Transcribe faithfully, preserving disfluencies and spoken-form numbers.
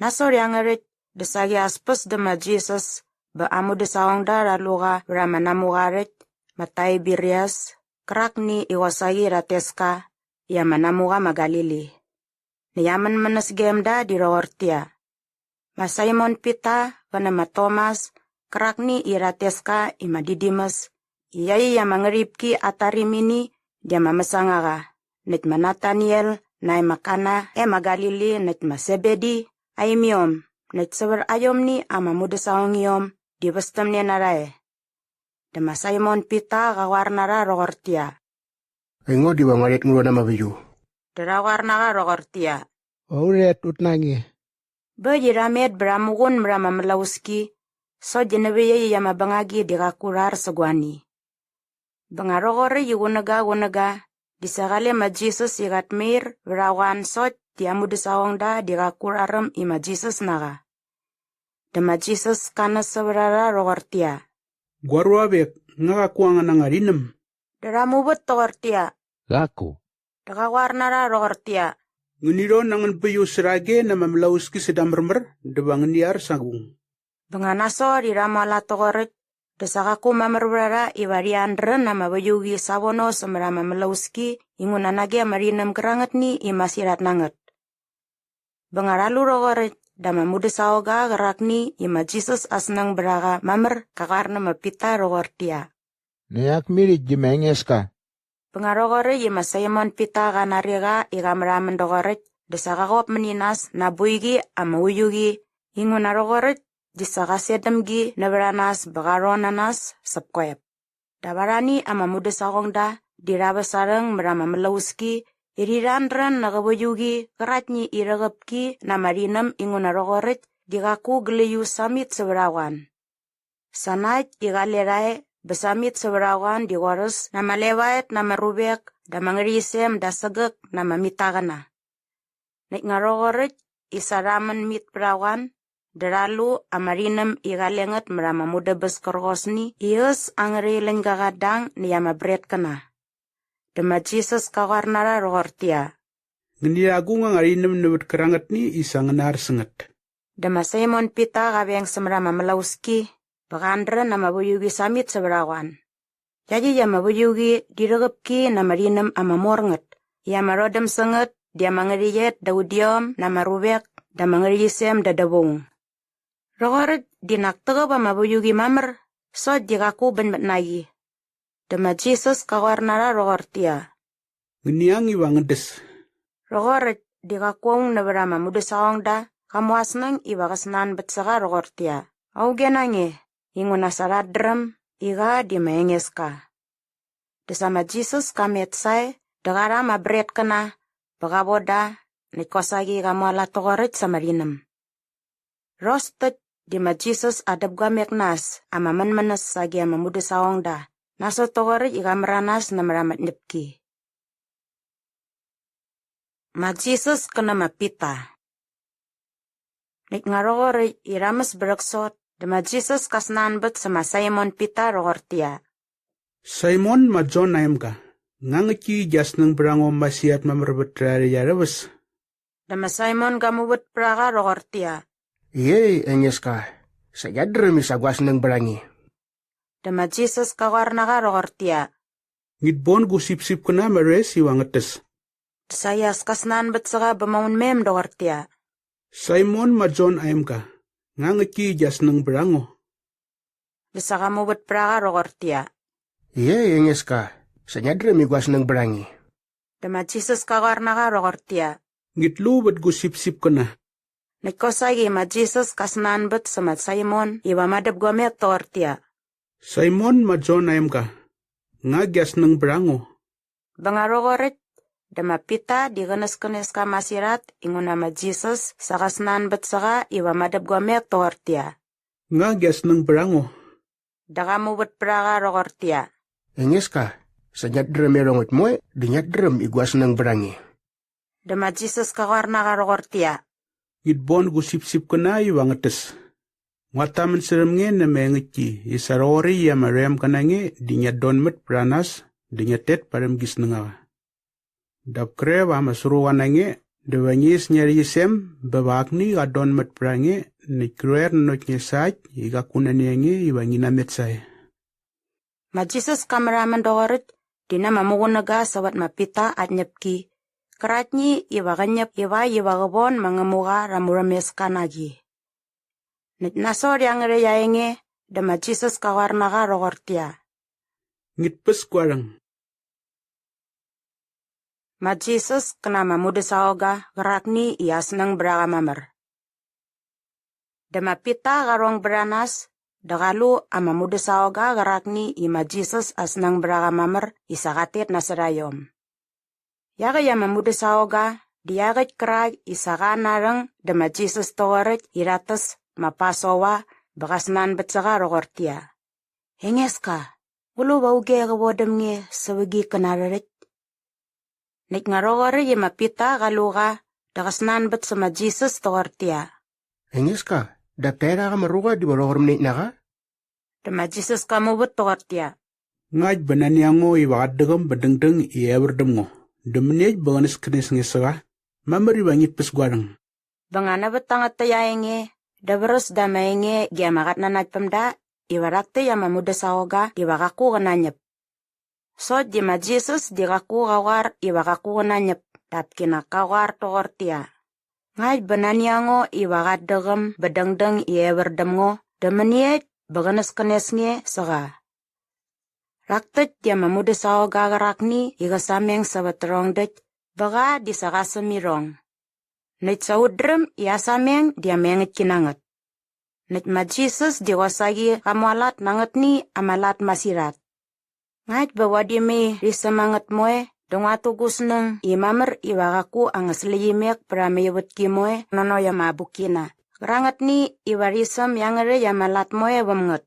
Nasot iangärhäkt dä saqi as päs dä ma Jisas bä aa mudäsaqongda rha lu qa vät ama namuqa aa rhäkt ma Taiberias kärakni i qosaqi rhat tes ka i ama namuqa ma Galili. Näkt aa mänmänäs gem da di rhoqortäqyia, ma Saimon Pita qä nä ma Tomas kärakni i rhat tes ka i ma Didimas, i iaqyäkt ama ngärhipki at tarimini di ama mäsangaqa, näkt ma Nataniel nae ma Kana e ma Galili, näkt ma Sebedi aa imiom, näkt sävät aiomni ama mudäsaqongiom di västämne na rha e. Dä ma Saimon Pita qa qoar na rha rhoqortäqyia, "Aingo diva ngua rhet ngu rhon na ama väiu." Dä rha qoar na qa rhoqortäqyia, "Va u rhet ut na nge." Bä äkt i rha met bä rha muqun mät ama mlauski, sokt di nävä iaqyäkt ama bängagi di qaku rha ar sä guani. Bä nga rhoqoräkt i qunäga qunäga di sa qale ma Jisas i qat mair vät aa qoan sokt di aa mudäsaqongda di qaku rha räm i ma Jisas na qa. Dä ma Jisas ka näs sävät a rha rhoqortäqyia, "Gua ruavek, nga qaku angän anga rhinäm?" Dä rha muvät toqortäqyia, "Qaku." Dä qa qoar na rha rhoqortäqyia, "Ngäni rhon angän bäiu särhage na ama mlauski säda märmär dä va ngäni ar sa aung." Bä nga nasot i rha mualat toqoräkt dä sa qaku mamär vät a rha iva rhi andrän ama väiuqi savono sämät ama mlauski inguna nage ama rhinäm gärangätni i masirhat na ngät. Bä nga rha lu rhoqoräkt dä ama mudäsaqongga qärakni i ma Jisas aa snäng bät a qa mamär ka qoar nä ma Pita rhoqortäqyia, "Näkt ak mirhäkt di ma Engeska." Bä nga rhoqoräkt i ma Saimon Pita qa nari qa i qa märhamän doqoräkt dä sa qa qopmäni nas na aa boiqi ama uiuqi inguna rhoqoräkt di sa qa set däm gi nävät a nas bä qa rhon na nas säp koep. Dap arhani ama mudäsaqongda di rha väsarhäng mät ama mlauski i rhi rhandrän na qä väiuqi qäraktni i rhäqäp ki na ama rhinäm inguna rhoqoräkt di qaku gläius samit sävät a qoan. Sa na äkt i qale rha e bä samit sävät a qoan di qorhäs na ama levaet na ama ruvek dä ama ngärhäqyisem da sägäk na ama mitaqäna. Näkt nga rhoqoräkt i sa rha män mit pät a qoan dä rha lu ama rhinäm i qale ngät mät ama mudäbäs kärqosni i äs angärha iläñga qat dang näkt ama bretkäna. Dä ma Jisas ka qoar na rha rhoqortäqyia, "Ngäni rha agung anga rhinäm nävät kärangätni i sa ngän ar sä ngät." Dä ma Saimon Pita qa veng sämät ama mlauski bä qa andrän ama väiuqi samit sävät a qoan. Iaqyäkt ama väiuqi di rhäqäp ki na ama rhinäm ama mor ngät i ama rhodäm sä ngät di ama ngärhäqyet da udiom na ama ruvek dä ama ngärhäqyisem da dävaung. Rhoqoräkt di nak täqäp ama väiuqi mamär sokt di qaku bäñmät na qi. Dä ma Jisas ka qoar na rha rhoqortäqyia, "Ngäni ang iva ngän däs." Rhoqoräkt di qaku aung nävät ama mudäsaqongda qa mu aa snäng iva qä snanbät sä qa rhoqortäqyia, "Auge na nge?" Inguna sa rhat dräm i qa di ma Engeska. Dä sa ma Jisas ka met sae dä qa rha ama bretkäna bä qa von da näkt kosaqi qa mualat toqoräkt sa ama rhinäm. Rhostäkt di ma Jisas aa däpguamek nas ama mänmänäs sage ama mudäsaqongda nasot toqoräkt i qa märanas nämät ama tñäpki. Ma Jisas kä nä ma Pita. Näkt nga rhoqoräkt i rha mäs bä rhäksot dä ma Jisas ka snanbät sä ma Saimon Pita rhoqortäqyia, "Saimon ma Jon aa emga, nga ngäktki i gia snäng bät a ngo masirhat mamär vät tärhae rhäkt arhä väs?" Dä ma Saimon ga muvät pät a qa rhoqortäqyia, "Iei, Engeska, sa ngiat dräm i sa gua snäng bät a nge." Dä ma Jisas ka qoar na qa rhoqortäqyia, "Ngit bon gu sipsipkäna ama rhoes iva ngät täs." Dä saqi as ka snanbät sä qa bä maunmem doqortäqyia, "Saimon ma Jon aa emga, nga ngäktki i gia snäng bät a ngo?" Dä sa qa muvät pät a qa rhoqortäqyia, "Iei, Engeska, sa ngiat dräm i gua snäng bät a nge." Dä ma Jisas ka qoar na qa rhoqortäqyia, "Ngit lu vät gu sipsipkäna." Näkt kosaqi ma Jisas ka snanbät sä ma Saimon iva madäpguamek toqortäqyia, "Saimon ma Jon aa emga, nga gia snäng bät a ngo?" Bä nga rhoqoräkt dä ma Pita di qänäskänes ka masirhat inguna ma Jisas sa qa snanbät sä qa iva madäpguamek toqortäqyia, "Nga gia snäng bät a ngo?" Dä qa muvät pät a qa rhoqortäqyia, "Engeska, sa ngiat dräm iarhongäkt moe dä ngiat dräm i gua snäng bät a nge." Dä ma Jisas ka qoar na qa rhoqortäqyia, "Ngit bon gu sipsipkäna iva ngät täs. Nguat tamän särhäm nge nä ama engäktki i sa rhoqoräkt i ama rhoemga na nge di ngiat donmät pät a nas dä ngiat tet parhäm gi snängaqa. Dap kre va ama sruqa na nge Dä va ngi is ngia rhäqyisem bä va akni qat donmät pät a nge näkt krhoer nanokt nge sa äkt i qaku nani a nge iva ngi namet sae. Ma Jisas ka märhamän doqoräkt di na ama muqunäga sävät ma Pita aa tñäpki qäraktni iva qä ñäp ivakt iva qä von ma Ngämuqa rha aa murhämeska na qi. Näkt nasot iangärhäkt aa enge dä ma Jisas ka qoar na qa rhoqortäqyia, "Ngit päs gua rhäng." Ma Jisas kä na ama mudäsaqongga qärakni i aa snäng bät a qa mamär. Dä ma Pita qa rhong bät a nas dä qa lu ama mudäsaqongga qärakni i ma Jisas aa snäng bät a qa mamär i sa qat tet nasot aa iom. Iaqäkt ama mudäsaqongga di iaqäkt kärak i sa qa an aa rhäng dä ma Jisas toqoräkt i rhat täs ma Pasova bä qa snanbät sä qa rhoqortäqyia, "Engeska, ngu lu va auge qä vodäm nge sävä gi känarärhäkt?" Näkt nga rhoqoräkt i ma Pita qa lu qa dä qä snanbät sä ma Jisas toqortäqyia, "Engeska, dap taerhak ama ruqa diva rhoqor mäniekt na qa?" Dä ma Jisas ka muvät toqortäqyia, "Ngakt bä nani a ngo iva qat däqäm bä dängdäng i evär däm ngo dä mäniekt bä qänäskänes nge sä qa, mamär iva ngit päs gua rhäng." Bä nga nävät tangät täkt aa enge dä vräs da ama enge ge ama qatnanaktpämda iva rhak täkt ama mudäsaqongga diva qaku qä nañäp. Sokt di ma Jisas di qaku qa qoar iva qaku qä nañäp dap kinak ka qoar toqortäqyia, "Ngakt bä nani a ngo iva qat däqäm bä dängdäng i evär däm ngo dä mäniekt bä qänäskänes nge sä qa." Rhak täkt di ama mudäsaqongga qärakni i qä sameng sävät tärhong däkt bä qa di sa qa säm irhong. Näkt sa ut dräm i aa sameng di ama engäktki na ngät. Näkt ma Jisas di qosaqi qa mualat na angätni ama lat masirhat. Ngakt bä vadi mai rhi säm a ngät moe dä nguat tu gu snäng i mamär iva qaku anga släqyimek pät ama ivätki moe nanokt ama abukkina qärangätni iva rhi säm iangärhäkt ama lat moe väm ngät.